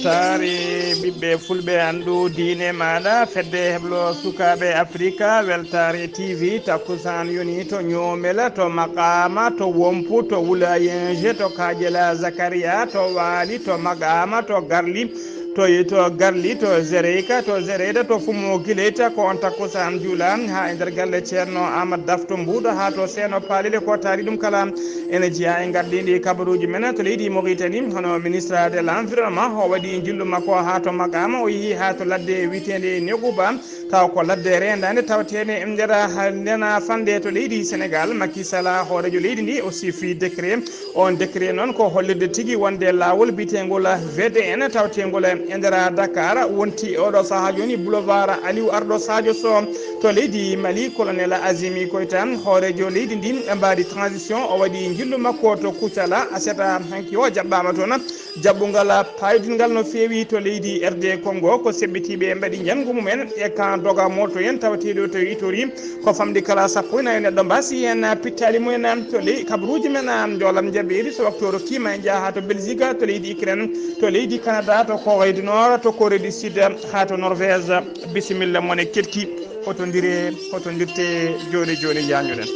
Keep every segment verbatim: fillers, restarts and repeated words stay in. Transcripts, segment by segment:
Weltaare ɓiɓɓe fulɓe, anndu diine maaɗa, fedde heblo sukaaɓe Afrika, Weltaare T V, takkusaan yoni to Ñoomel, to Maqaama, to Wompu, to Wulayenje, to Kaƴela Zakariya, to Waali, to Maqaama, to Garli, to, to Garli, to Zereyka, to Zereyda, to Fumo Gileyta, ko on takkusaan juula haa e nder galle Ceerno Aamadu Daf to Mbuuɗo, haa to Seeno Paalel, ko taari ɗum kala. Ene jeyaa e ngardiindi kabaruuji men to leydi Mauritanie, hono ministre de l'environnement, o waɗi njillu makko haa to Maqaama, o yehi haa to ladde wiyeteende Neguba, taw ko ladde reendaande tawateende e nder ndena fannde to leydi Senegal. Macky Sall, hooreejo leydi ndi, o siifi décret. On décret noon ko hollirde tigi wonde laawol biyeteengol V D N tawateengol e nder Dakar wonti oɗo sahaa jooni boulevard Aliou Ardo Sadio Sow. To leydi Mali, colonel Azimi Koita, hooreejo leydi ndi mbaadi transition, o waɗi njillu makko to Kucala. Aseta hanki o jaɓɓaama toon jaɓɓungal paydingal no feewi to leydi R D Congo. Ko seɓɓitiiɓe mbaɗi njanngu mumen e kan doga moto en tawateeɗo to Ituri. Ko famɗi kala sappo e nayo neɗɗo mbaasi heen pittaali mumen to ley kabaruuji men. Njoolam jaɓeeri so waktu o rokkiima en njaha haa to Belgique, to leydi Ukraine, to leydi Canada, to Corée du Nord, to Corée du Sud, haa to Norvège. Bisimilla mon e keɗki. Hotondire, hotondirte jooni jooni, njaññuɗen.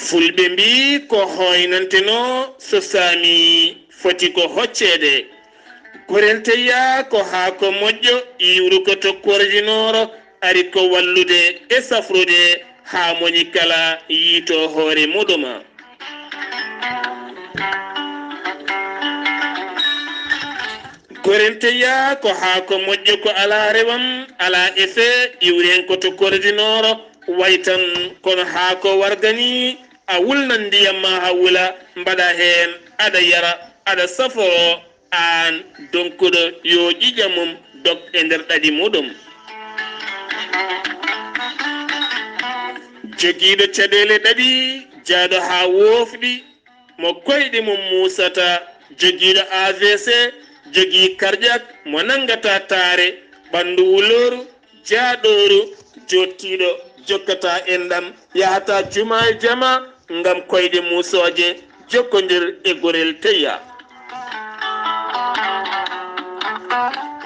Fulɓe mbii ko hooynantenoo so saami foti ko hocceede. Gorel teyya ko haako moƴƴo iwruko to korjinooro, ari ko wallude e safrude haa moñi kala yiito hoore muɗum. Gorel teyya ko haako moƴƴo ko alaa rewam, alaa effet, iwren ko to korjinooro, way tan kono haako warga ni, a wulnan ndiyam ma haa wula, mbaɗa heen, aɗa yara, aɗa saforo, aan donkuɗo yo ƴiƴam mum dog e nder ɗaɗi muɗum. Jogiiɗo caɗeele ɗaɗi, jaaɗo haa woofɗi, mo koyɗe mum muusata, jogiiɗo A V C, jogii cardiaque, mo nanngata taare, ɓanndu wulooru, jaaɗooru, joottiiɗo, jokkata enɗam, yahata juma e jama ngam koyɗe muusooje, jokkondir e gorel teyya.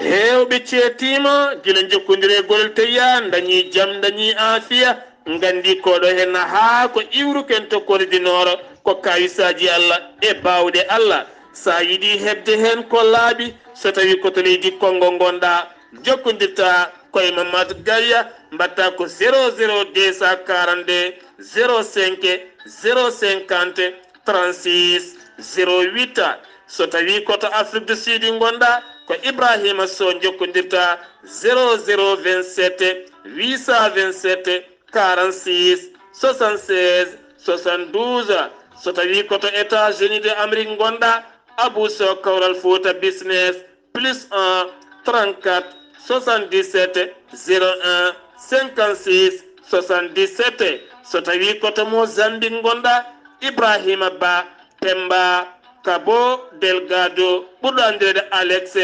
Heewɓe ceetiima gila jokkondir e gorel teyya, ndañi jam, ndañi aafiya, nganndi koɗo heen haa ko iwruken to korjinooro, ko kawisaaji Allah e baawɗe Allah. So a yiɗi heɓde heen ko laaɓi, so tawii ko to leydi Konngo ngonɗaa, jokkondirta koye Mamad Gaya, mbaɗta ko zéro zéro deux cent quarante-deux zéro cinq zéro cinquante trente-six zéro huit. So tawii ko to Afrique du Sud ngonɗaa, ko Ibrahima Sow jokkondirta zéro zéro vingt-sept huit cent vingt-sept quarante-six soixante-seize soixante-douze. So tawii ko to États-Unis de Amérique ngonɗaa, Abou Sow Kawral Fouta Business, plus un, trente-quatre, soixante-dix-sept, zéro un, cinquante-six, soixante-dix-sept. So tawii ko to Mozambique ngonɗaa, Ibrahima Ba, Pemba, Cabo Delgado, ɓurɗo anndireede Alex,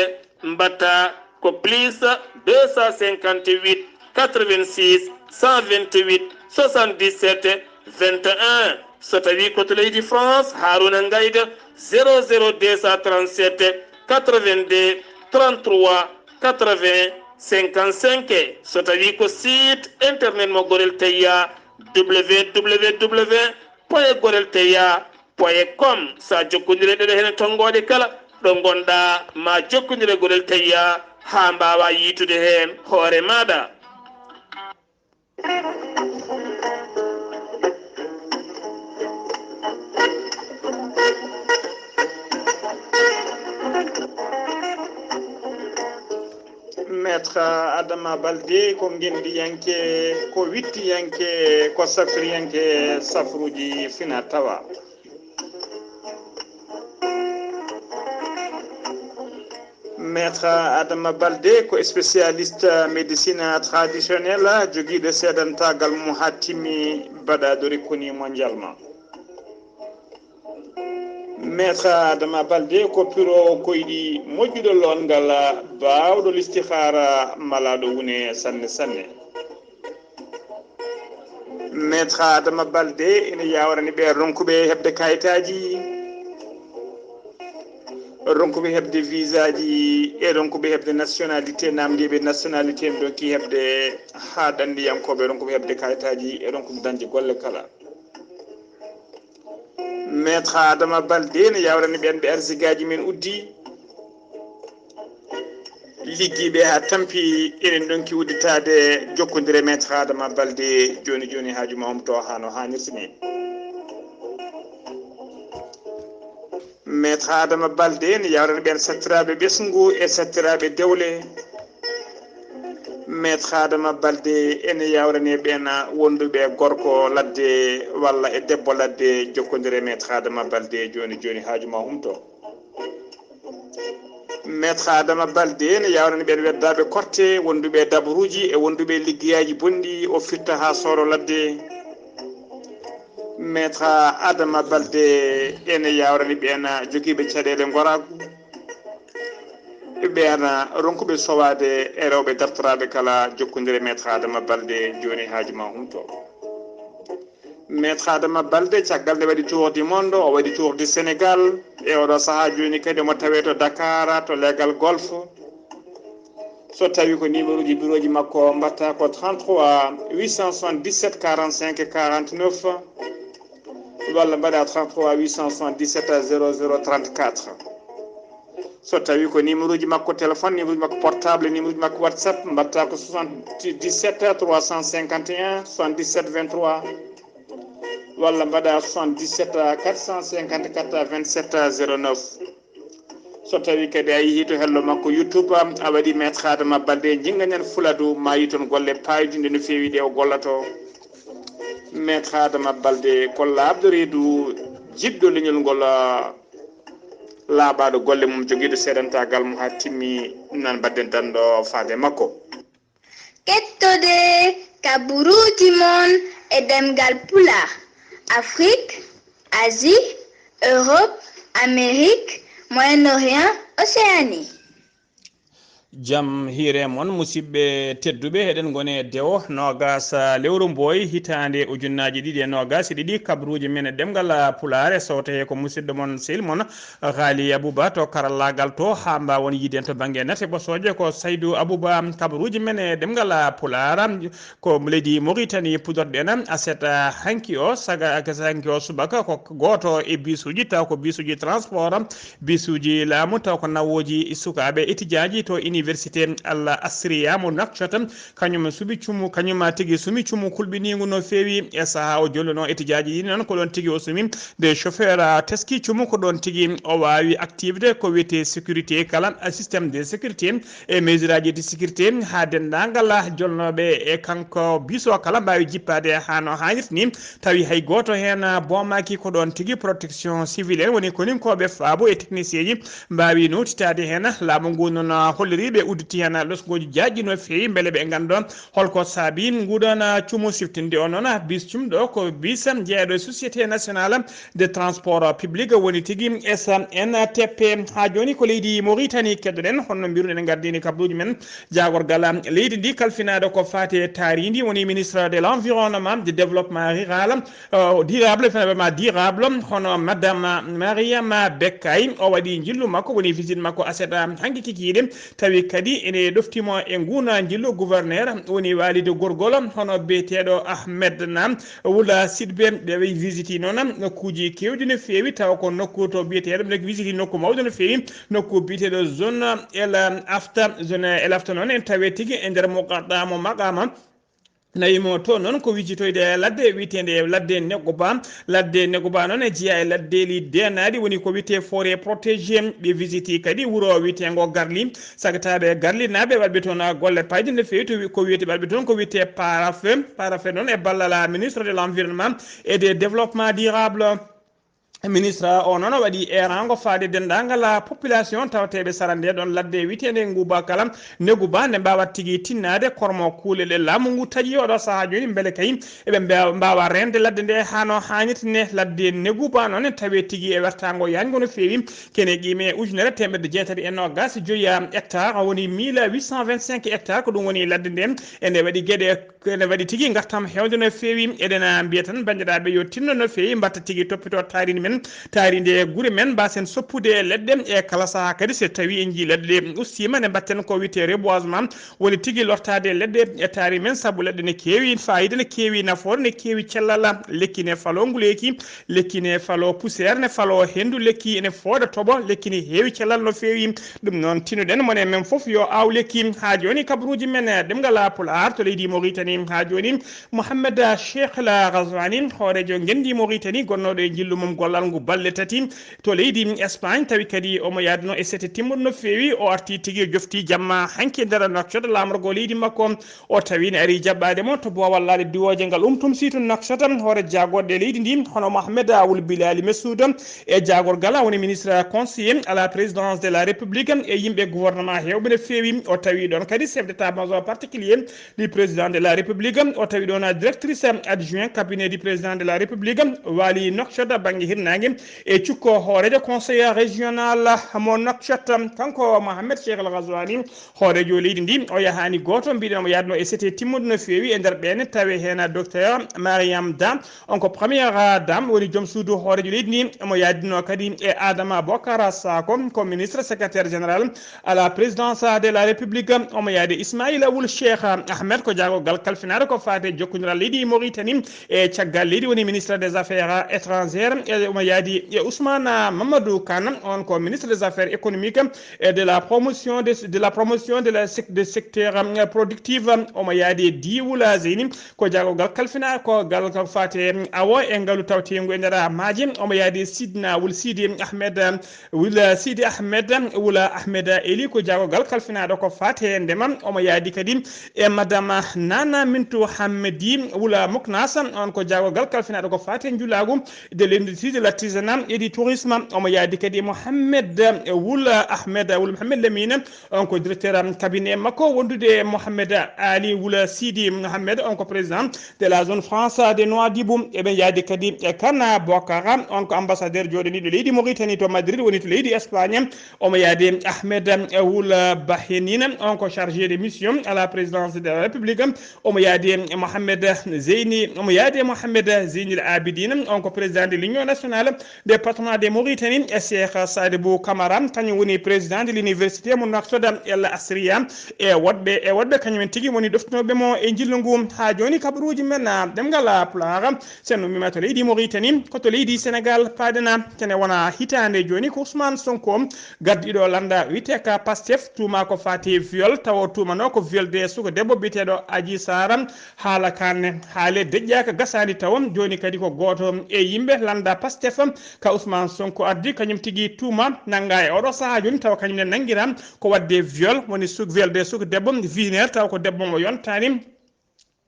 mbaɗta ko plus deux cent cinquante-huit, quatre-vingt-six, cent vingt-huit, soixante-dix-sept, vingt et un. So tawii ko to leydi France, Haruna Ngayda, zéro zéro deux cent trente-sept, quatre-vingt-deux, trente-trois, quatre-vingts, cinquante-cinq. So tawii ko site internet mo Gorel Teyya, W W W point gorel teyya point com. So a jokkondirii e ɗeɗo heen tonngooɗe kala, ɗo ngonɗaa, ma jokkondir e Gorel Teyya haa mbaawaa yiytude heen hoore maaɗa. Maître Adama Balde ko ngenndiyanke, ko wittiyanke, ko safriyanke safruuji fina tawa. Maître Adama Balde ko spécialiste médecine traditionnelle, jogiiɗo seedantaagal mo haa timmi, baɗaaɗo reconnu mondialement. Maître Adama Balde ko piroowo koyɗi moƴƴuɗo loongal, baawɗo listihaara, malaaɗo wune sanne sanne. Maître Adama Balde ene yawrani ɓe ronkuɓe heɓde kayitaaji, ronkuɓe heɓde visaaji e ronkuɓe heɓde nationalité, namdiiɓe nationalité, mi donki heɓde haa ɗanndiyankooɓe ronkuɓe heɓde kayitaaji e ronkuɓe dañde golle kala. Maître Adama Balde ne yawrani ɓen ɓe arsigaaji men uddi. Liggiiɓe haa tampi, enen ɗonki udditaade jokkondire Maître Adama Balde jooni jooni, haaju ma humto haa no haanirta ni. Maître Adama Balde ne yawrani ɓen sattiraaɓe ɓesngu e sattiraaɓe dewle. Maître Adama Balde ene yawrani ɓen wonduɓe gorko ladde walla e debbo ladde jokkondire Maître Adama Balde jooni jooni, haaju ma humto. Maître Adama Balde ene yawrani ɓen weddaaɓe korte, wonduɓe e dabaruuji e wonduɓe e liggeyaaji bonɗi, o firta haa sooro ladde. Maître Adama Balde ene yawrani ɓen jogiiɓe caɗeele ngoraagu, ɓen ronkuɓe sowaade e rewɓe dartoraaɓe kala jokkondire Maître Adama Balde jooni, haaju ma humto. Maître Adama Balde, caggal nde waɗi tour du monde, o waɗi tour du Sénégal, e oɗo sahaa jooni kadi omo tawee to Dakar, to leegal Golf. So tawi ko numéro ji bureau ji makko, mbatta ko trente-trois huit cent soixante-dix-sept quarante-cinq quarante-neuf, walla mbaɗa trente-trois huit cent soixante-dix-sept zéro zéro trente-quatre. So tawi ko numéro ji makko téléphone, numéro ji makko portable, numéro ji makko WhatsApp, mbatta ko soixante-dix-sept trois cent cinquante et un soixante-dix-sept vingt-trois, walla mbaɗa soixante-dix-sept quatre cent cinquante-quatre vingt-sept zéro neuf. So tawi kadi a yehi to hello makko YouTube, a waɗi Maître Adama Balde, jingañan Fuladu, ma yi toon golle paayɗinɗe no feewi ɗe o gollato. Maître Adama Balde ko laaɓɗo reedu, jiɗɗo leñol ngol, laaɓaaɗo golle mum, jogiiɗo seedantaagal mum haa timmi, nan mbaɗden danɗo faade makko. Kettode kaburuuji mon e ɗemngal Pulaar, Afrik, Asie, Europe, Amerique, Moyen-Orient, Océanie. Jam hiire mon, musidɓe tedduɓe, eɗen ngoni e dewo noogas lewru mboy hitaande ujunnaaji ɗiɗi e noogas e ɗiɗi. Kabaruuji men e ɗemngal Pulaar e sowte he ko musidɗo mon, sehil mon, Ghali Abouba to karallaagal to, haa mbaawon yiiden to bannge nate ɓosooje ko Saydou Abouba. Kabaruuji men e ɗemngal Pulaar ko leydi Mauritanie puɗorɗen aset hanki o, saga aset hanki o subaka ko gooto e bisuuji, taw ko bisuuji transport, bisuuji laamu, taw ko nawooji sukaaɓe etijaaji to université Al Asriya mo Nouakchott. Kañum suɓi cumu, kañum tigi suɓi cumu kulɓiniingu no feewi e sahaa o jolluno etijaaji ɗi. Noon ko ɗoon tigi o suɓi, nde chauffeur teski cumu ko ɗoon tigi o waawi activité ko wiyetee sécurité kala système de sécurité e mesure aji de sécurité haa denndaangal jolnooɓe e kanko biso kala mbaawi jippaade haa no haanirta ni. Tawi hay gooto heen boomaaki, ko ɗoon tigi protection civile en woni koninkooɓe faabo e technicien ji mbaawi nootitaade heen. Laamu ngu noon holliri ɓe udditi heen losngooji jaajɗi no feewi mbele ɓe nganndo holko saabi nguɗon cumu siftinde o. Noon bis cumɗo ko bis jeyaaɗo e société nationale de transport public woni tigi S N T P. Haa jooni ko leydi Mauritanie keddoɗen, honno mbiruɗen gardini kabaruuji men. Jaagorgal leydi ndi kalfinaaɗo ko faati e taariindi woni ministre de l'environnement, de développement rural, euh, durable, fenaba ma durable, hono madame Mariama Bekkay. O waɗi njillu makko, woni visite makko aset hanki kikiiɗe, tawi kadi ene ɗoftimo e nguna njillu gouverneur woni walide gorgol, hono biyeteeɗo Ahmed Nam Wula Sidbe. Ɓe wi visiti noon nokkuuji keewɗi no feewi, tawa ko nokku to biyeteeɗo, ɓe visiti nokku mawɗo no feewi, nokku biyeteeɗo zone El Afta. Zone El Afta noon en tawe tigi e nder muqaddamo maqama nayi mo to noon ko wijitoyde ladde wiyeteende ladde Negoba. Ladde Negoba noon e jeyaa e laddeeli deenaaɗi, woni ko wiyetee forêt protégé. Ɓe visiti kadi wuro wiyeteengo Garli, sagataaɓe Garli naaɓe waɗɓe toon golle payɗe no feewi. To wi-, ko wiyetee waɗɓe toon ko wiyetee parafe. Parafe noon e ballal ministre de l'environnement et de développement durable. Ministre o noon waɗi eeraango faade denndaangal population tawateeɓe sara nde ɗoon ladde wiyeteende Nguba kala, Neguba, nde mbaawa tigi tinnaade kormo kuule ɗe laamu ngu taƴi oɗo sahaa jooni, mbele kay eɓe mba-, mbaawa reende ladde nde haa no haanirta ne. Ladde Neguba noon tawi tigi e wertaango yaajngo no feewi, kene qiime ujunere teemedde jeetati e noogaas e joyi hectare, woni mille huit cent vingt-cinq hectares, ko ɗum woni ladde nde. Ene waɗi geɗe Ko ene waɗi tigi ngartam heewde no feewi. Eɗen, ah, mbiya tan, banndiraaɓe, yo tinno no feewi, mbaɗta tigi toppitoo taariindi men, taariinde gure men, mbaasen soppude leɗɗe e kala sahaa. Kadi, so tawii en njiyii leɗɗe ɗe ustiima, nde mbaɗten ko wiyetee reboisement, woni tigi lortaade leɗɗe e taariindi men, sabu leɗɗe ne keewi faayiida, ne keewi nafoore, ne keewi cellal. Lekki ne faloo nguleeki, lekki ne faloo poussière, ne faloo henndu, lekki ene fooda toɓo, lekki ne heewi cellal no feewi. Ɗum noon, tinuɗen mone men fof yo aaw lekki. Haa jooni, kabaruuji men, eh, ɗemngal Pulaar to leydi Mauritanie. Haa jooni, Mohamed Cheikh El Ghazouani, hooreejo ngenndi Mauritanie, gonnooɗo e njillu mum gollal ngu balɗe tati to leydi Espagne, tawi kadi omo yahdunoo e sete timmuɗo no feewi. O arti tigi, o jofti jamma hanki nder Nouakchott, laamorgo leydi makko. O tawi ne ari jaɓɓaade mo to boowal laaɗe diwooje ngal umtum siitu Nouakchott, hoore jaagorɗe leydi ndi, hono Mohamed Awul Bilali Messoud, e jaagorgal woni ministre conseiller à la présidence de la République e yimɓe gouvernement heewɓe no feewi. O tawi ɗoon kadi chef d'état-major particulier du président de la République, o tawi ɗoon directrice adjoint cabinet du président de la République, waali Nouakchott bannge hirnaange e cukko hooreejo conseil régional mo Nouakchott, kanko Mohamed Cheikh El Ghazouani, hooreejo leydi ndi. O yahaani gooto, mbiɗen omo yahdunoo e sete timmuɗo no feewi. E nder ɓeen tawi heen docteur Mariam Da, on ko première dame, woni joom suudu hooreejo leydi ndi. Omo yahdunoo kadi e Adama Bokar Sako, ko ministre secrétaire général à la présidence de la République. Omo yahdi Ismaïla Wul Cheikh Ahmed, ko jaagorgal kalfinaaɗo ko faati e jokkondiral leydi Mauritanie e caggal leydi, woni ministre des affaires étrangères. E omo yahdi e Ousmane Mamadou Kane, on ko ministre des affaires économiques et de la promotion de, de la promotion de la sec-, de secteur, euh, productif. Omo yahdi e Diwula Zeyni, ko jaagorgal kalfinaaɗo ko gal ko faati e awo e ngalu tawteengu e nder maaje. Omo yahdi e Sidna Wul Sidi Ahmed, Wula Sidi Ahmed, Wula Ahmed Eli, ko jaagorgal kalfinaaɗo ko faati e ndema. Omo yahdi kadi e Madame Nana Mintu Hammedi, Wula Muknas, on ko jaagorgal kalfinaaɗo ko faati e njulaagu de l'industrie de l'artisanat et du tourisme. Omo yahdi kadi e Mohamed Wula Ahmed, Wula Mohamed Lamine, on ko directeur cabinet makko, wondude e Mohamed Ali Wula Sidi Mohamed, on ko président de la zone France de Nouadhibou. Eɓe yahdi kadi e Kana Bokara, on ko ambassadeur jooɗaniiɗo leydi Mauritanie to Madrid, woni to leydi Espagne. Omo yahdi Ahmed Wul Bahenina, on ko chargé de mission à la présidence de la République. Omo yahdi Mohamed Zeyni, omo yahdi Mohamed Zeynil Abidine, on ko président de l'Union nationale des patronats de Mauritanie, e Cheikh Sadibou Camara, kañum woni président de l'université mo Nouakchott El Asriya, e woɗɓe, e woɗɓe kañum en tigi woni ɗoftinooɓe mo e njillu ngu. Haa jooni kabaruuji men, ah, ɗemngal Pulaar, so en ummiima to leydi Mauritanie, ko to leydi Sénégal paaɗen. Kene wona hitaande jooni ko Ousmane Sonko, gardiiɗo lannda wiyetee ka Pastef, tuuma ko faati viol, tawa o tuumanoo ko viol de suka debbo biyeteeɗo Adji Sarr. Haala kaan ne, haale deƴƴaaka, gasaani taw. Jooni kadi ko gooto e yimɓe lannda Pastef ka Ousmane Sonko addi kañum tigi tuuma nannga e oɗo sahaa jooni, tawa kañum ne nanngiraa ko waɗde viol, woni suk-, viol de suka debbo, vineer, tawa ko debbo mo yontaani.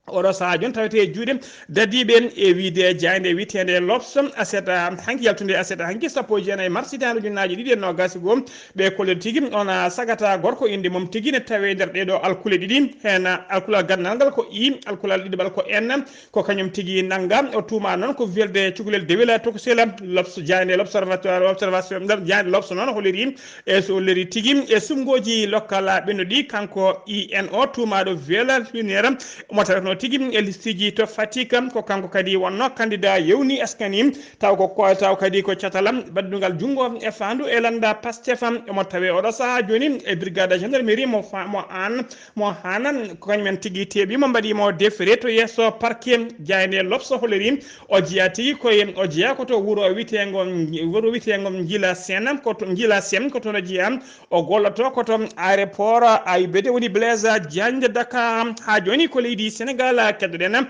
Oɗo sahaa jooni tawete e juuɗe dadiiɓe, e wiide jaaynde wiyeteende L'Obs, aset, ah, hanki, yaltunde aset hanki, sappo e jeenayi mars hitaande ujunnaaji ɗiɗi e noogaas e goo. Ɓe kolli tigi on, ah, sagata gorko, innde mum tigi ne tawe nder ɗee ɗoo alkule ɗiɗi. Heen, ah, alkulal gannal ngal ko I, alkulal ɗiɗaɓal ko N, ko kañum tigi nannga. O tuuma noon ko viol de cukalel dewel tokosel. L'Obs, jaaynde L'Observatoire, Observation, jaaynde L'Obs noon holliri e so holliri tigi e suɓngooji lokkal ɓennuɗi, kanko I N O tuumaaɗo viol, mineur, omo taweteno tigi e listiji to Fatick. Ko kanko kadi wonno candidat yewni askani, taw ko, ko, taw kadi ko catal baɗɗungal junngo e faandu e lannda Pastef. Omo tawe oɗo sahaa jooni e brigade gendarmerie mo fa-, mo Hann, mo Hann, ko kañum en tigi teeɓi mo, mbaɗi mo déféré to yeeso parquet. Jaaynde L'Obs holliri o jeyaa tigi koye, o jeyaa ko to wuro wiyeteengo, wuro wiyeteengo Njila Sen, ko to Njila Sen, ko toon o jeyaa. O golloto ko to aéroport A I B D, woni Blaise Diagne de Dakar. Haa jooni ko leydi Sénégal keddoɗen.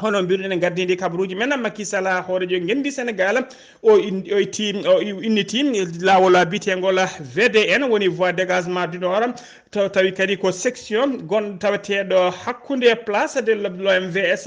Hono mbiruɗen, en gardini kabaruuji men, Macky Sall, hooreejo ngenndi Senegal, o in-, o itti, o i-, inniti laawol biyeteengol V D N, woni Voie Dégagement du Nord, taw-, tawi kadi ko section gon-, taweteeɗo hakkunde Place de l'O M V S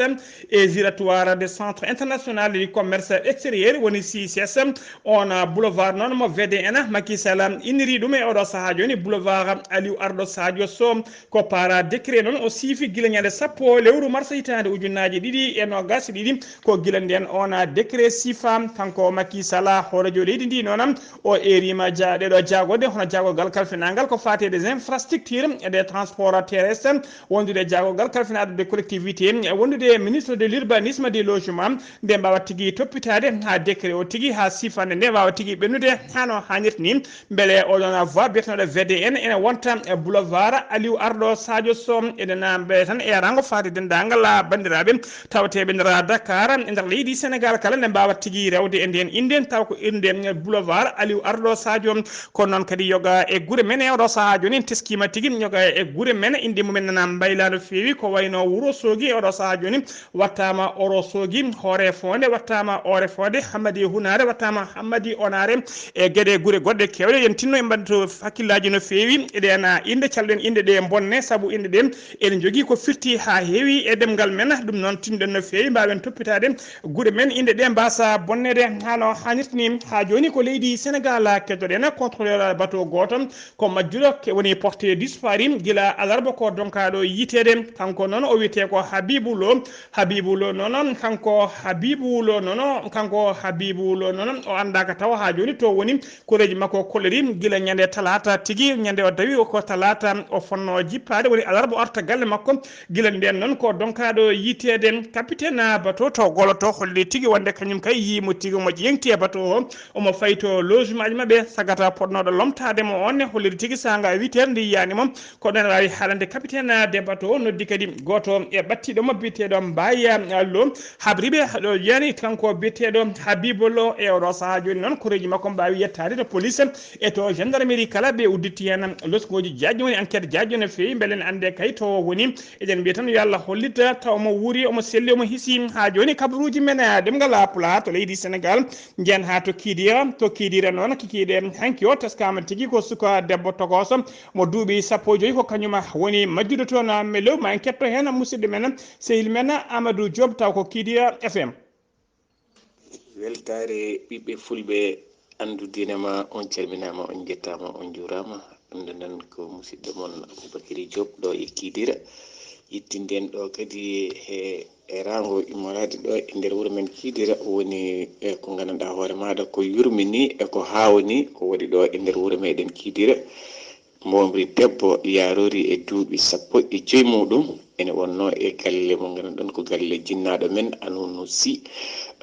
e giratoire de Centre International du Commerce Extérieur, woni C I C S. On boulevard noon mo V D N, Macky Sall inniri ɗum e oɗo sahaa jooni boulevard Aliou Ardo Sadio Sow. Ko para décret noon o siifi gila ñande sappo lewru mars hitaande ujunnaaji ɗiɗi e noogaas e ɗiɗi. Ko gila ndeen oon décret siifaama. Kanko Macky Sall, hooreejo leydi ndi noon, o eerima ja-, ɗeɗo jaagode, hono jaagorgal kalfinangal ko faati e des infrastructures et des transports terrestres, wondude jaagorgal kalfinaaɗo des collectivités, wondude ministre de l'urbanisme, des logements, nde mbaawa tigi toppitaade haa décret o tigi, haa siifande nde waawa tigi ɓennude haa no haanirta ni. Mbele oɗon voie biyeteeɗo V D N ene wonta e boulevard Aliou Ardo Sadio Sow? Eɗen mbele tan e rango faade denndaangal banndiraaɓe tawateeɓe nder Dakar, e nder leydi Senegal kala, nde mbaawa tigi rewde e ndeen innde, taw ko innde boulevard Aliou Ardo Sadio. Kono noon kadi yoga e gure men e oɗo sahaa jooni, en teskiima tigi yoga e gure men, innde mumen nana mbayla no feewi, ko wayno Wuro Soogi e oɗo sahaa jooni wattaama Oro Soogi, Hoore Foonde wattaama Oore Foonde, Hammadi Hunaare wattaama Hammadi Onaare, e geɗe gure goɗɗe keewɗe. Yen tinno en mbaɗto hakkillaaji no feewi, eɗen innde, calɗen innde ɗe bonne, sabu innde ɗe ene njogii ko firti haa heewi e ɗemngal men. Ɗum noon tinɗen no feewi, mbaawen toppitaade gure men, innde ɗe mbaasa bonneede haa no haanirta ni. Haa jooni ko leydi Senegal, keddoɗen contrôleur bateau gooto, ko majjuɗo, ke woni porté disparu gila alarba ko donkaaɗo yiteede. Kanko noon o wiyetee ko Habibou Lo. Habibou Lo noon, kanko Habibou Lo noon, kanko Habibou Lo noon, o anndaaka tawa haa jooni to woni. Koreeji makko kolliri gila ñande talaata tigi, ñande o dawi ko talaata o fonnoo jippaade, woni alarba o arta galle makko. Gila ndeen noon ko donkaaɗo yiteede. Capitaine bateau to goloto holliri tigi wonde kañum kay yii mo tigi mo ƴeeŋti e bateau o, omo fayi to logement ji maɓɓe, sagata potnooɗo lomtaade mo on ne holliri tigi saanga witeede nde yiyaani mo. Ko ɗon waawi haalande capitaine de bateau, noddi kadi gooto e ɓattiiɗo mo biyeteeɗo Mbaye Lo. Habriɓe ɗo yani kanko biyeteeɗo Habibou Lo e oɗo sahaa jooni noon koreeji makko mbaawi yettaade to police e to gendarmerie kala, ɓe udditi heen loskooji jaajɗi, woni enquête jaajɗo no feewi, mbele en annde kay to woni. Eɗen mbiya tan yo Allah hollit taw omo wuuri, omo selli, omo hisi. Haa jooni kabaruuji men, eh, ɗemngal Pulaar to leydi Senegal, njeyan haa to Kidira. To Kidira noon, kikiiɗe hanki o teskaama tigi ko suka debbo tokooso mo duuɓi sappo e joyi, ko kañum woni majjuɗo toon. Melew ma en ketto heen musidɗo men, sehil men Amadou Diop, taw ko Kidira F M. Weltaare ɓiɓɓe fulɓe, anndu diine ma, on calminaama, on njettaama, on njuuraama. Anndu nan ko musidɗo mon Aboubacry Diop ɗo e Kidira. Yettinden ɗo kadi he e rango immorade ɗo e nder wuro men Kidira, woni e ko nganndanɗaa hoore maaɗa ko yurmini e ko haawni ko waɗi ɗo e nder wuro meɗen Kidira. Mbomri debbo yaarori e duuɓi sappo e joyi muɗum, ene wonno e galle mo ngannduɗon ko galle jinnaaɗo men Anunu Si.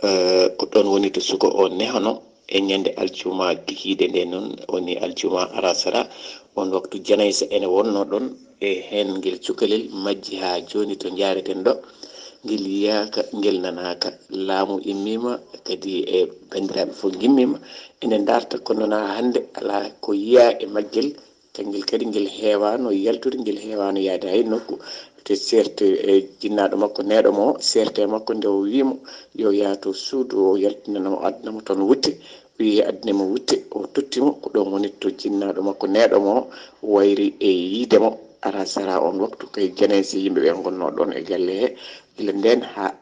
Eh, ko ɗon woni to suka o nehono e ñande aljuma kikiiɗe nde noon, woni aljuma arasara. On waktu janaysa ene wonno ɗon e heen ngel cukalel majji haa jooni to njaareten ɗo. Ngel yiyaaka, ngel nanaaka. Laamu immiima, kadi e banndiraaɓe fof ngimmiima. Ene ndarta, kono na hannde alaa ko yiyaa e maggel. Kanngel kadi ngel heewaano yaltude, ngel heewaano yahde hay nokku. Te seerte e jinnaaɗo makko neeɗo mo, seerte e makko nde o wii mo yo yaato suudu, o yaltinana mo, addana mo toon wutte. O yehi addani mo wutte, o totti mo, ko ɗoon woni to jinnaaɗo makko neeɗo mo wayri e yiide mo. Ara sara on waktu kay janayse yimɓe ɓe ngonnoo ɗoon e galle he, gila ndeen haa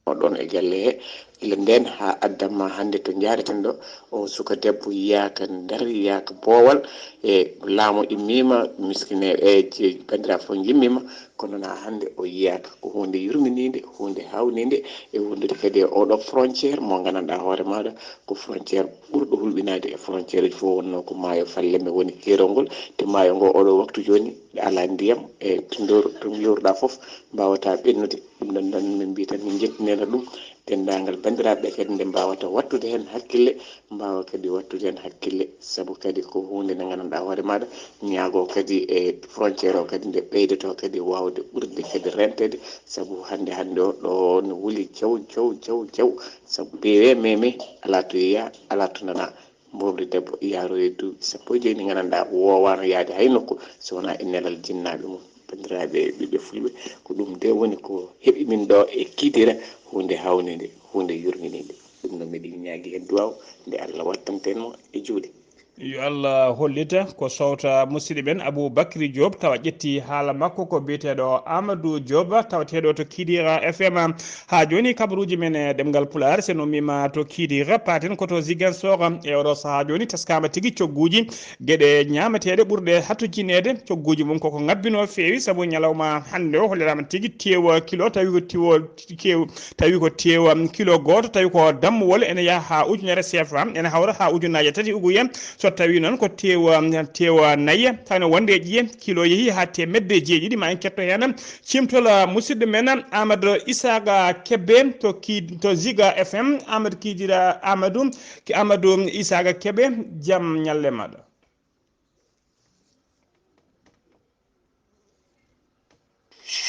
o ɗoon e galle he, gila ndeen haa addamma hannde to njaareten ɗo, o suka debbo yiyaaka ndar, yiyaaka boowal, e laamu immiima, miskine e je-, banndiraaɓe fof ngimmiima, kono na hannde o yiyaaka. Ko huunde yurminiinde, huunde haawninde e wondude kadi e oɗo frontière mo nganndanɗaa hoore maaɗa ko frontière ɓurɗo hulɓinaade e frontière uji fof wonnoo ko maayo Falleme woni keerol ngol. Te maayo ngo oɗo waktu jooni alaa ndiyam, e to ndor-, to njowruɗaa fof mbaawataa ɓennude. Ɗum ɗon noon min mbiyi tan min njettinena ɗum denndaangal banndiraaɓe ɓe kadi nde mbaawata wattude heen hakkille, mbaawa kadi wattude heen hakkille, sabu kadi ko huunde nde nganndanɗaa hoore maaɗa, ñaago kadi e frontière o kadi nde ɓeydoto kadi waawde ɓurde kadi renteede, sabu hannde hannde o ɗo no wuli jaw, jaw, jaw, jaw, sabu bewe meme alaa to yeeya, alaa to nana. Mbomri debbo yaaroo e duuɓi sappo e joyi ndi nganndanɗaa woowaano yahde hay nokku so wonaa e nelal jinnaaɓe mum. Banndiraaɓe ɓiɓɓe fulɓe, ko ɗum de woni ko heɓi min ɗo e Kidira, huunde hawnide, huunde yurminide. Ɗum noon miɗen ñaagi heen duwaaw nde Allah wattanten mo e juuɗe. Yo Allah hollita ko sowta musidɗo men Abou Bakri Diop, tawa ƴetti haala makko ko biyeteeɗo Amadou Diop, tawateeɗo to Kidira F M. Haa jooni kabaruuji men e ɗemngal Pulaar, so en ummiima to Kidira, paaten ko to Ziguinchor. E oɗo sahaa jooni taskaama tigi cogguuji geɗe ñaameteeɗe ɓurɗe hattojineede. Cogguuji mum koko ngabbinoo feewi, sabu ñalawma hannde o holliraama tigi teew kilo, tawi ko tiwo, teew, tawi ko teew kilo gooto, tawi ko dammuwol ene yaha haa ujunere C F A, ene hawra haa ujunnaaje tati uguye. So tawi noon ko teew, teew nayi, tawi no wonde e ƴiye, kilo yehi haa teemedde jeeɗiɗi. Ma en ketto heen ciimtol musidɗo men Amadou Isaaga Kebe to Ki-, to Ziga F M. Amadou Kidira, Amadou, Amadou Isaaga Kebe, jam ñalle maɗa.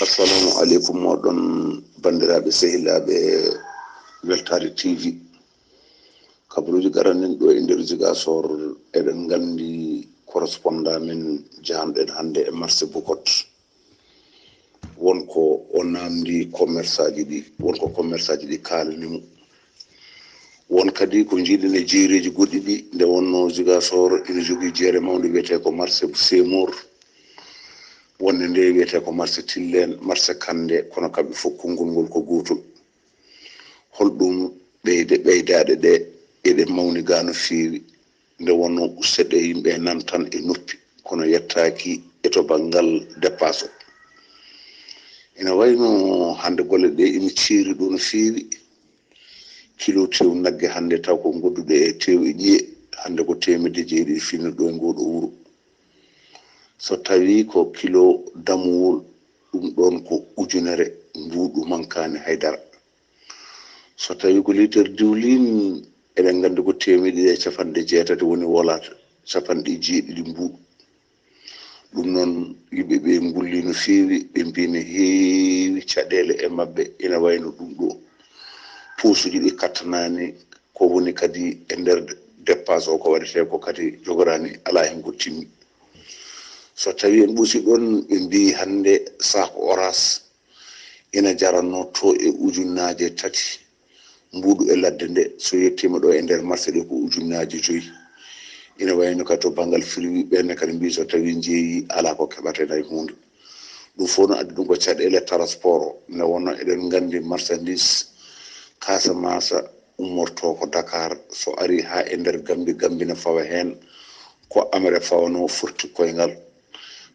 Assalamu aleykum moɗon banndiraaɓe sehilaaɓe Weltaare T V. Kabaruuji garanin ɗo e nder Ziguinchor, eɗen nganndi correspondant men jahanɗen hannde e marché Bukot. Won ko o namndi commerçaji ɗi, won ko commerçaji ɗi kaalani mo. Won kadi ko njiiɗen e jeereeji goɗɗi ɗi, nde wonnoo Ziguinchor ina jogii jeere mawnde wiyetee ko marché Seymour, wonde nde wiyetee ko marché Tilleen, marché Kande, kono kamɓe fof konngol ngol ko gootol. Holɗum ɓeyde ɓeydaaɗe ɗe eɗe mawni gaa no feewi, nde wonnoo usteɗe yimɓe nan tan e noppi, kono yettaaki e to banngal dépasse o. Ina wayno hannde golle ɗe ina ceeri ɗo no feewi. Kilo tew nagge hannde taw ko ngodduɗo e tew e ƴiye, hannde ko teemedde jeeɗiɗi finirɗo e ngoo ɗo wuro. So tawii ko kilo dammuwol, ɗum ɗoon ko ujunere mbuuɗu, mankaani hay dara. So tawii ko liitere diwliin, eɗen nganndi ko teemedde ɗiɗi e capanɗe jeetati woni wolaata, capanɗe jeeɗiɗi mbuuɗu. Ɗum noon, yimɓe ɓe ngulli no feewi, ɓe mbii ne heewi caɗeele e maɓɓe, ina wayno ɗum ɗo. Posuuji ɗi kattanaani, ko woni kadi e nder dépasse o, ko waɗetee ko kadi jogoraani, alaa heen ko timmi. So tawii en ɓusi ɗoon, ɓe mbii hannde saako oras ina jaranoo to e ujunnaaje tati. Mbuuɗu e ladde nde, so yettiima ɗo e nder marché ɗo, ko ujunnaaje joyi. Ina wayno kadi to banngal fruit, ɓeen ne kadi mbii so tawii njeeyii, alaa ko keɓaten hay huunde. Ɗum fof no addi ɗum ko caɗeele transport o. Nde wonnoo eɗen nganndi marchandise Casamance ummortoo ko Dakar, so arii haa e nder Gambie, Gambie ne fawa heen ko amere fawanoo forti koyngal,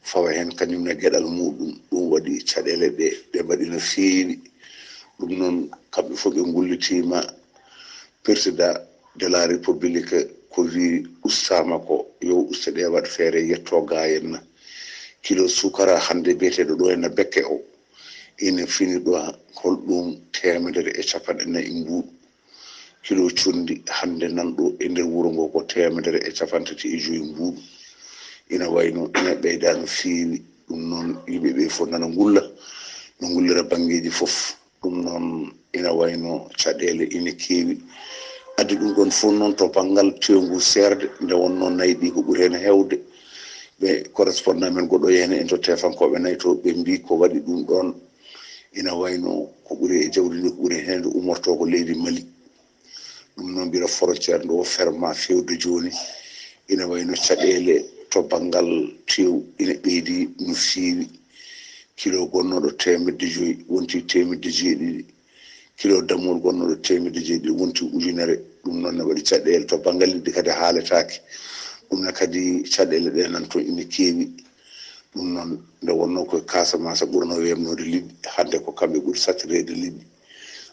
fawa heen kañum ne geɗal muɗum. Ɗum waɗi caɗeele ɗe, ɗe mbaɗi no feewi. Ɗum noon, kamɓe fof ɓe ngullitiima. Président de la République ko wii ustaama ko yo uste ɗe, waɗ feere yetto ga henna. Kilo sukara hannde biyeteeɗo ɗo henna bekke o, ina fini ɗo holɗum teemedere e capanɗe nayi mbuuɗu. Kilo conndi hannde nan ɗo e nder wuro ngo ko teemedere e capanɗe tati e joyi mbuuɗu. Ina wayno ina ɓeyda no feewi. Ɗum noon, yimɓe ɓe fof nana ngulla, no ngullira banngeeji fof. Ɗum noon, ina wayno caɗeele ina keewi. Addi ɗum ɗoon fof noon to banngal tewngu seerde, nde wonnoo nayi ɗi ko ɓuri heen heewde. Ɓe correspondant men goɗɗo yeene en to tefankooɓe nayi to, ɓe mbii ko waɗi ɗum ɗoon. Ina wayno ko ɓuri e jawdi ndi, ko ɓuri heen nde ummortoo ko leydi Mali. Ɗum noon, mbira frontière ndo ferma fewde jooni. Ina wayno caɗeele to banngal tew ina ɓeydi no feewi. Kilo gonnooɗo teemedde joyi wonti teemedde jeeɗiɗi. Kilo dammuwol gonnooɗo teemedde jeeɗiɗi wonti ujunere. Ɗum noon ne waɗi caɗeele. To banngal liɗɗi kadi haaletaake. Ɗum ne kadi caɗeele ɗe nan toon ina keewi. Ɗum noon, nde wonnoo ko e Casamance ɓurnoo weeɓnoode liɗɗi, hannde ko kamɓe ɓuri satireede liɗɗi.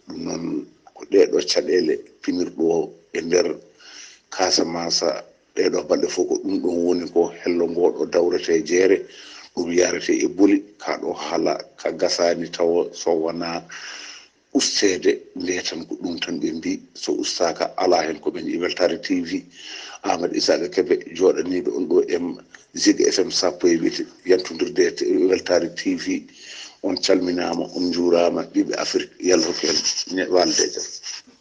Ɗum noon, ko ɗee ɗoo caɗeele pinirɗo e nder Casamance, ɗee ɗoo balɗe fof ko ɗum ɗoon woni ko hello ngoo ɗo dawretee jeere, ɗum yaretee e boli, ka ɗo haala ka gasaani tawo so wonaa usteede nde tan, ko ɗum tan ɓe mbii, so ustaaka alaa heen ko ɓe njii. Weltaare T V, Amadou Isaka Kebe, jooɗaniiɗo on ɗo e Zik F M sappo e wiyete, yantondirde e Weltaare T V. On calminaama, on njuuraama, ɓiɓɓe Afrik, Yalla hokku en ñe-, walde e jam.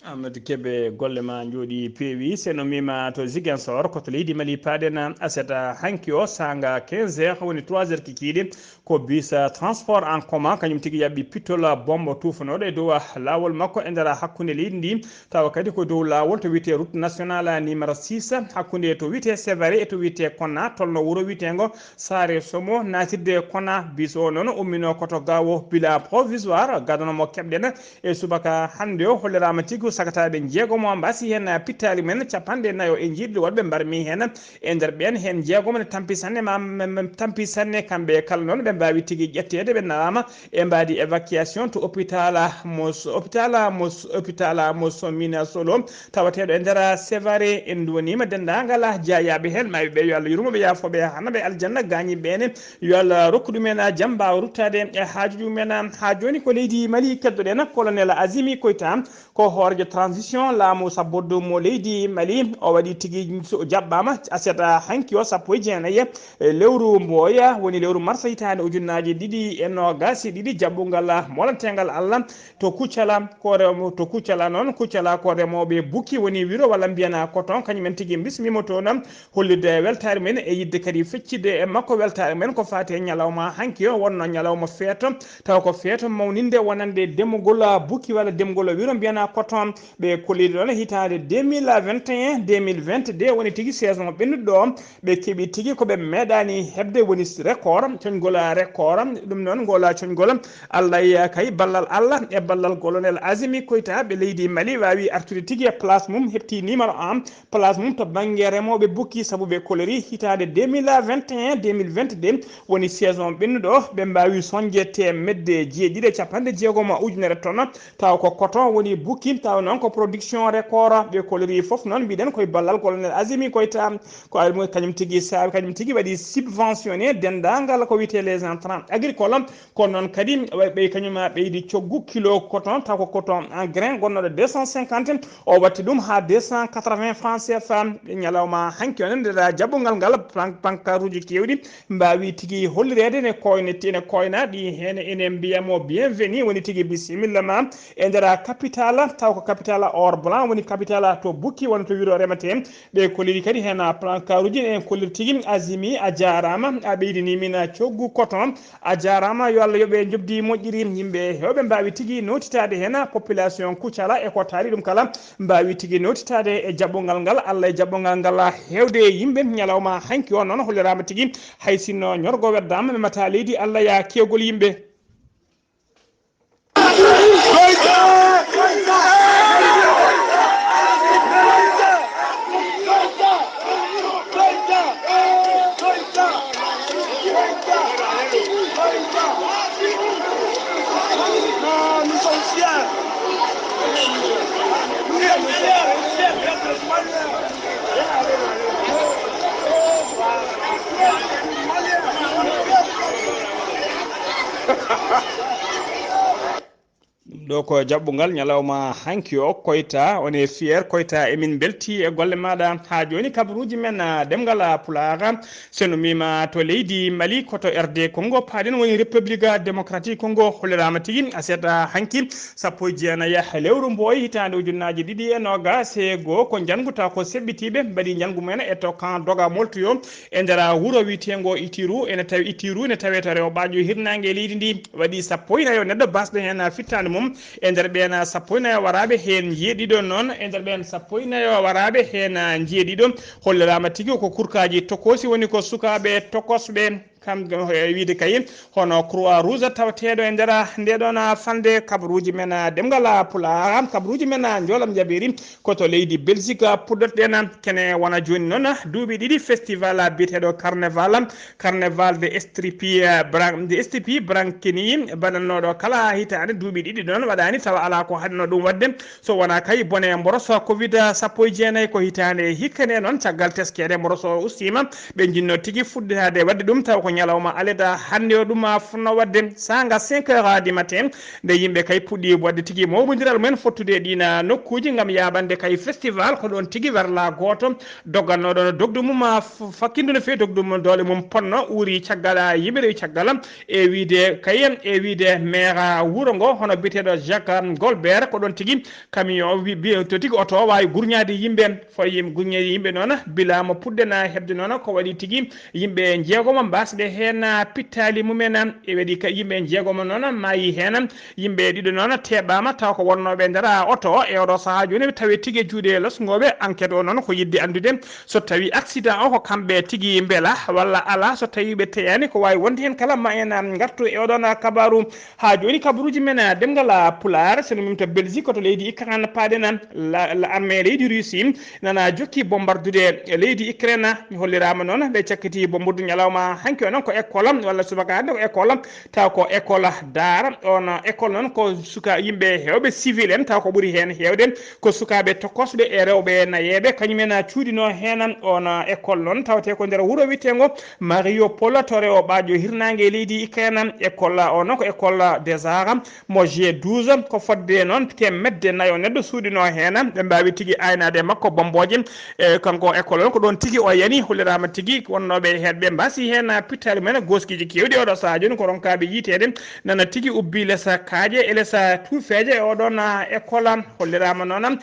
Amadou Kebe, golle ma njooɗi peewi. Seno mima to Ziguinchor, ko to leydi Mali paaɗen aset hanki o, saanga quinze heures, woni trois heures kikiiɗe. Ko bus transport en commun, kañum tigi yaɓɓi pittol bombo tuufanooɗo e dow laawol makko e nder hakkunde leydi ndi. Tawa kadi ko dow laawol to wiyetee route nationale numéro six, hakkunde to wiyetee Sévaré e to wiyetee Konna, tolno wuro wiyeteengo Saare Somo, naatirde Konna. Bus o noon umminoo ko to Gaawo, bila provisoire, gadano mo keɓɗen e subaka hannde o. Holliraama tigi ko sakataaɓe njeegomo mbasi heen pittaali men capanɗe nayo e njiiɗi, waɗɓe mbarmi heen. E nder ɓeen, heen njeegomo ne tampi sanne, ma, ma, ma, tampi sanne, kamɓe kala noon ɓe mbaawi tigi ƴetteede, ɓe nawaama e mbaadi évacuation to hôpital mo, hôpital mo, hôpital mo Somina Solo, tawateeɗo e nder Sévaré. En nduwaniima denndaangal jaayaaɓe heen, maaɓe ɓe, yo Allah yurmo ɓe, yaafo ɓe, hana ɓe aljanna, gaañi ɓeene, yo Allah rokku ɗumen jam, mbaawa ruttaade e haajuuji mumen. Haa jooni ko leydi Mali keddoɗen, colonel Azimi Koita, ko hoorejo transition laamu sabboddu mo leydi Mali. O waɗi tigi, so o jaɓɓaama, aset hanki o, sappo e jeenayi e lewru Mboya, woni lewru mars hitaande ujunnaaje ɗiɗi e noogaas e ɗiɗi, jaɓɓungal moolanteengal Allah to Kucala, ko remo-, to Kucala noon, Kucala ko remooɓe bukki, woni wiro walla mbiyana coton, kañum en tigi mbismiima toon, hollirde weltaare men e yiɗde kadi feccitde e makko weltaare men ko faati e ñalawma hanki o, wonno ñalawma feeto, tawa ko feeto mawninde wonande demugol bukki walla demugol wiro mbiyana coton. Ɓe kolliri ɗoon hitaande deux mille vingt et un, deux mille vingt-deux, woni tigi saison ɓennuɗo ɗo, ɓe keɓi tigi ko ɓe meeɗaani heɓde, woni record, coñgol record. Ɗum noon, ngol coñgol, Allah e kay ballal Allah e ballal colonel Azimi Koita, ɓe leydi Mali waawi artude tigi e place mum, heɓti numéro un, place mum to bannge remooɓe bukki, sabu ɓe kolori hitaande deux mille vingt et un, deux mille vingt-deux, woni saison ɓennuɗo, ɓe mbaawi soñde teemedde jeeɗiɗi e capanɗe jeegom ujunere tonnes, tawa ko coton woni bukki, tawa noon ko production record. Ɓe kolori fof noon, mbiɗen koye ballal colonel Azimi Koita, ko ari mo kañum tigi saabi, kañum tigi waɗi subventionné denndaangal ko wiyetee les intrants agricoles. Kono noon kadi, ɓe, ɓe kañum ɓeydi coggu kilo coton, taw ko coton en grain gonnooɗo deux cent cinquante, o watti ɗum haa deux cent quatre-vingts francs C F A. Ñalawma hanki on, nder jaɓɓungal ngal, pan-, pankaruuji keewɗi mbaawi tigi hollireede ne koyne, ene koyna ɗi heen, ene mbiya mo bienvenue, woni tigi bisimilla ma e nder capitale, taw ko capitale or blanc, woni capitale to bukki, woni to wiro remetee. Ɓe kolliri kadi heen pankaruuji, en kolliri tigi, Azimi, a jaaraama, a ɓeydini min coggu coton, a jaaraama, yo Allah yoɓe njoɓdi moƴƴiri. Yimɓe heewɓe mbaawi tigi notitaade heen, population Kucala e ko taari ɗum kala, mbaawi tigi notitaade e jaɓɓungal ngal, Allah e jaɓɓungal ngal heewde e yimɓe. Ñalawma hanki o noon holliraama tigi, hay sinno ñorgo weddaama, memata leydi, Allah ya keewgol yimɓe. Ɗum ɗo ko jaɓɓungal ñalawma hanki o, Koyta, on est fier, Koyta, emin mbelti e golle maaɗa. Haa jooni kabaruuji men, ah, ɗemngal, ah, Pulaar, so no mbiima to leydi Mali, ko to R D Congo paaɗen, woni République Démocratique Congo, holliraama tigi aset hanki, sappo e jeenayi lewru Mboy, hitaande ujunnaaji ɗiɗi e noogaas e goo, ko njanngu taw ko seɓɓitiiɓe mbaɗi njanngu mumen e to camp Doga Moltuyo, e nder wuro wiyeteengo Itiru, ene tawi Itiru ene tawee to rewɓaajo hirnaange leydi ndi. Waɗi sappo e nayo neɗɗo baasɗo heen fittaandu mum. E nder ɓeen sappo e nayo waraaɓe, heen njeeɗiɗo noon, e nder ɓeen sappo e nayo waraaɓe, heen njeeɗiɗo holliraama tigi ko kurkaaji tokoosi, woni ko sukaaɓe tokosɓe. Kam, e wiyde kay, hono Croix Rouge tawateeɗo e nder nde ɗoon falnde, kabaruuji men ɗemngal Pulaar, kabaruuji men Njoolam Jabeeri, ko to leydi Belgique puɗɗotoɗen. Kene wona jooni noon duuɓi ɗiɗi festival biyeteeɗo Carnaval, Carnaval de Estripi, eh, Bran-, de Estripi Brankini, baɗannooɗo kala hitaande duuɓi ɗiɗi ɗoon, waɗaani tawa alaa ko haɗnoo ɗum waɗde, so wonaa kay bone mboros covid sappo e jeenayi. Ko hitaande hikka nde noon, caggal teskeede mboros o ustiima, ɓe njinnoo tigi fuɗɗitaade waɗde ɗum, tawa ko Ñalawma aleda hannde o ɗum a fotno waɗde saanga cinq heures du matin, nde yimɓe kay puɗɗi waɗde tigi mawɓondiral mumen fottude e ɗiina nokkuuji ngam yaaɓande kay festival ko ɗoon tigi werla gooto doggannoɗo no dogdu mum a f- fakkindu no feewi dogdu mum doole mum ponno uuri caggal a yimɓe rewi caggal e wiide kay e wiide maire wuro ngo hono biyeteeɗo Jacques Golbert ko ɗoon tigi camion wi- bi- to tigi oto waawi gurñaade yimɓe fo yim gurñe yimɓe noon bilaama puɗde na heɓde noon ko waɗi tigi yimɓe jeegomo mbasɓe heen pittaali mumen e waɗi ka yimɓe jeegomo noon maayi heen yimɓe ɗiɗo noon teɓama taw ko wonnooɓe nder oto e oɗo sahaa jooni tawi tigi e juuɗe losngooɓe enquête o noon ko yiɗde anndude so tawi accident o ko kamɓe tigi mbela walla ala so tawi ɓe teyani ko waawi wonde heen kala ma en ngartu e oɗon kabaru haa jooni kabaruuji men demngal pulaar seno mim to belgique to leydi ukraine paaɗen la armée leydi russie nana jokki bombardude leydi ukraine holliraama noon ɓe cakkiti bombardu ñalawma hanki o noon ko école walla subaka hannde ko école taw ko école daara on école noon ko suka yimɓe heewɓe civil en taw ko ɓuri heen heewde ko sukaaɓe tokosɓe e rewɓe nayeeɓe kañumen cuuɗino heen on école noon tawte ko nder wuro wiyeteengo mariupol to rewo ɓaajo hirnaange e leydi ukraine école o noon ko école des arts mo g douze ko fodde noon temedde nayo neɗɗo suuɗino heen ɓe mbaawi tigi aynaade makko bombooje e kanko école on ko ɗoon tigi o yani holliraama tigi wonnooɓe heen ɓe mbasi heen pittaali mumen goskiiji keewɗi oɗo sahaa jooni ko ronkaaɓe yiiteede nana tigi ubbi lesa kaaƴe e lesa tuufeeje e oɗon école holliraama noon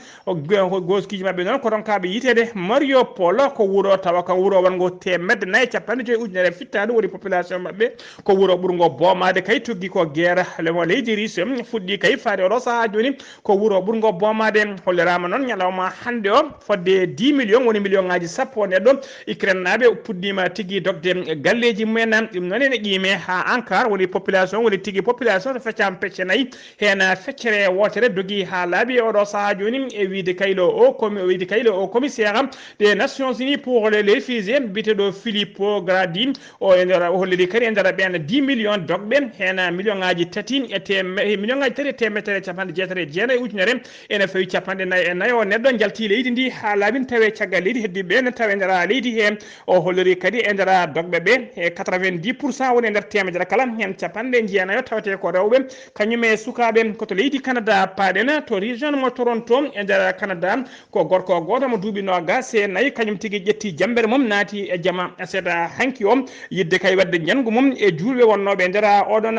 goskiiji maɓɓe noon ko ronkaaɓe yiiteede mariupol ko wuro tawa kan wuro wonngo temedde nayi e capanɗe joyi ujunere fittaandu woni population maɓɓe ko wuro ɓurngo boomaade kay tuggi ko guerre lemo leydi russe fuɗɗi kay faade oɗo sahaa jooni ko wuro ɓurngo boomaade holliraama noon ñalawma hannde o fodde dix million woni million ngaji sappo neɗɗo ukraine naaɓe puɗɗima tigi dogde galleeji mumen ɗum noon ene qiime haa ankar woni population woni tigi population so feccama pecce nayi heen feccere wootere dogi haa laaɓi e oɗo sahaa jooni e wiide kaylo o komi o wiide kaylo o commissaire des nations unies pour les réfugiés biyeteeɗo philippe grandi o e nder o holliri kadi e nder ɓeen dix million dogɓe heen million ngaji tati e tem million ngaji tati e temettee capanɗe jeetati e jeenayi ujunere ene fawi capanɗe nayi e nayo neɗɗo njalti leydi ndi haa laaɓi tawe caggal leydi heddiɓe ɓe ne tawe nder leydi he o holliri kadi e nder dogɓe ɓe e quatre-vingt-dix pour cent woni e nder temedere kala heen capanɗe jeenayo tawete ko rewɓe kañum e sukaaɓe ko to leydi canada paaɗen to région mo toronto e nder canada ko gorko gooto mo duuɓi noogas e nayi kañum tigi ƴetti jammbere mum naati e jama seeɗa hanki o yidde kay waɗde njanngu mum e juulɓe wonnooɓe e nder oɗon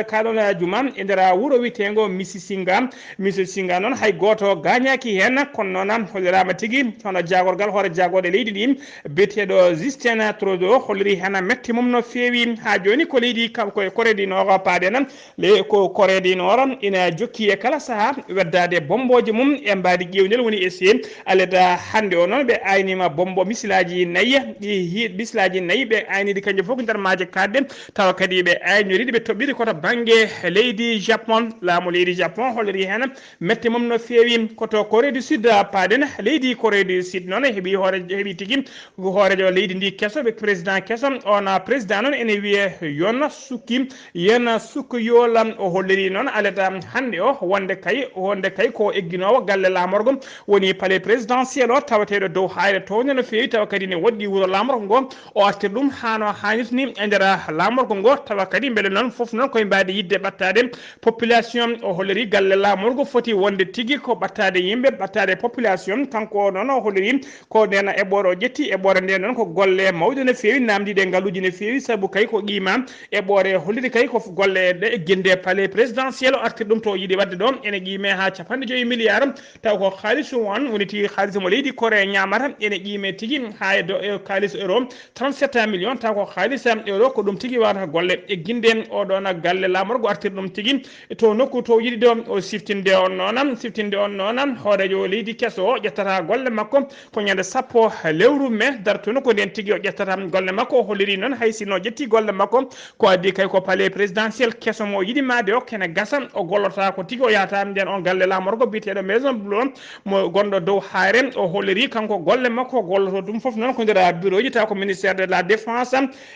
kaɗon juma e nder wuro wiyeteengo misisinga misisinga noon hay gooto gaañaaki heen kono noon holliraama tigi hono jaagorgal hoore jaagooɗe leydi ndi biyeteeɗo justin trudeau holliri heen mette mum no feewi haa jooni ko leydi kam koye corée du nord paaɗen le ko corée du nord ina jokki e kala sahaa weddaade bommbooje mum e mbaadi ƴeewnel woni e see aleda hannde o noon ɓe aynima bommbo misilaaji nayi ɗi hi misilaaji nayi ɓe aynidi kanƴe fof ko nder maaje kaɗɗe tawa kadi ɓe aynoriɗi ɓe toɓɓiri koto bannge leydi japon laamu leydi japon holliri heen mette mum no feewi koto corée du sud paaɗen leydi corée du sud noon heɓi hoore heɓi tigi hoorejo leydi ndi keso ɓe président keso on président noon ene wiye yon sukki yen sukka yola o holliri noon alada hannde o wonde kay wonde kay ko egginoowo galle laamorgo woni palais présidentiel o tawateeɗo dow hayre townde no feewi tawa kadi ne woɗɗi wuro laamorgo ngo o artir ɗum haa no haanirta ni e nder laamorgo ngo tawa kadi mbele noon fof noon koye mbaadi yidde ɓattaade population o holliri galle laamorgo foti wonde tigi ko ɓattaade yimɓe ɓattaade population kanko o noon o holliri ko ndeen eɓɓoore o ƴetti eɓɓoore nde noon ko golle mawɗe no feewi naamndiiɗe ngaluuji no feewi sabu kay ko qiima eɓɓoore holliri kay ko golle ɗe ginde palais présidentiel o artir ɗum to o yiɗi waɗde ɗo ene qiime haa capanɗe joyi milliard taw ko haalis o on woni tigi haalis mo leydi corée ñaamata ene qiime tigi haa e do e haalis euro trente-sept millions taw ko haalis euro ko ɗum tigi wawata golle e ginde oɗon galle laamorgo artir ɗum tigi to nokku to yiɗi ɗo o siftinde on noon siftinde on noon hoorejo leydi keso o ƴettata golle makko ko ñande sappo lewru mai dartuno ko nden tigi o ƴettata golle makko o holliri noon hay sinno ƴetti golle makko ko addi kay ko palais présidentiel keso mo yiɗi maade o kene gasa o gollota ko tigi o yahata nden on galle laamorgo biyeteɗo maison bleue mo gonɗo dow hayre o holliri kanko golle makko o golloto ɗum fof noon ko nder bureau ji taw ko ministère de la défense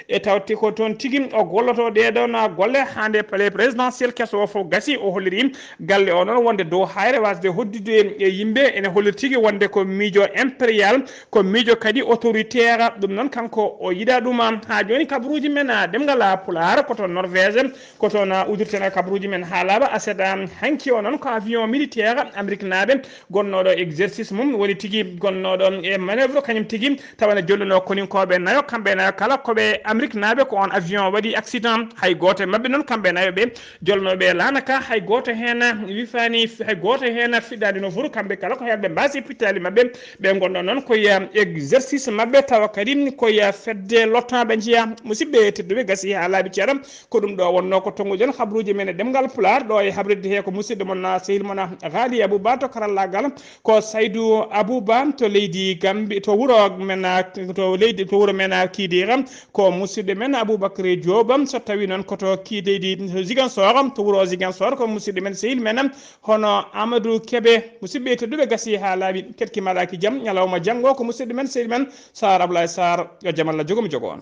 e tawti ko toon tigi o golloto ɗeɗon golle haa nde palais présidentiel keso o fof gasi o holliri galle o noon wonde dow hayre wasde hoddude e yimɓe ene holliri tigi wonde ko miijo impérial ko miijo kadi autoritaire ɗum noon kanko o yiɗa ɗum Haa jooni, kabaruuji men, ah, ɗemngal, ah, Pulaar, ko to Norvège, ko toon, ah, uddirten, ah, kabaruuji men haa laaɓa. Aset, ah, hanki o noon ko avion militaire Amérique naaɓe gonnooɗo exercice mum, woni tigi gonnooɗo e manœuvre, kañum tigi tawa ne jolluno koninkooɓe nayo, kamɓe nayo kala ko ɓe Amérique naaɓe, ko on avion waɗi accident. Hay gooto e maɓɓe noon, kamɓe nayo ɓe jolnooɓe e laana ka, hay gooto heen wifaani, hay gooto heen fiɗaani no furu, kamɓe kala ko heen ɓe mbaasi pittaali maɓɓe. Ɓe ngonno noon ko ya exercice maɓɓe, tawa kadi ko ya fedde lottoɓe njiya. Musidɓe tedduɓe, gasi haa laaɓi ceeɗa. Ko ɗum ɗo wonno ko tonguɗen habruuji men e ɗemngal Pulaar, ɗo e habridde he ko musidɗo mon, sehil mon, Ghali Abouba to karallaagal, ko Saydou Abouba to leydi Gambi, to wuro men, to leydi, to wuro men Kidira, ko musidɗo men Aboubacry Diop, so tawi noon ko to Kideydi Ziguinchor, to wuro Ziguinchor, ko musidɗo men sehil men, hono Amadou Kébé. Musidɓe tedduɓe, gasi haa laaɓi, ketki maɗaki jam, ñalawma janngo, ko musidɗo men sehil men Sarr Ablaye Sarr, yo jam Allah jogo mo jogo on.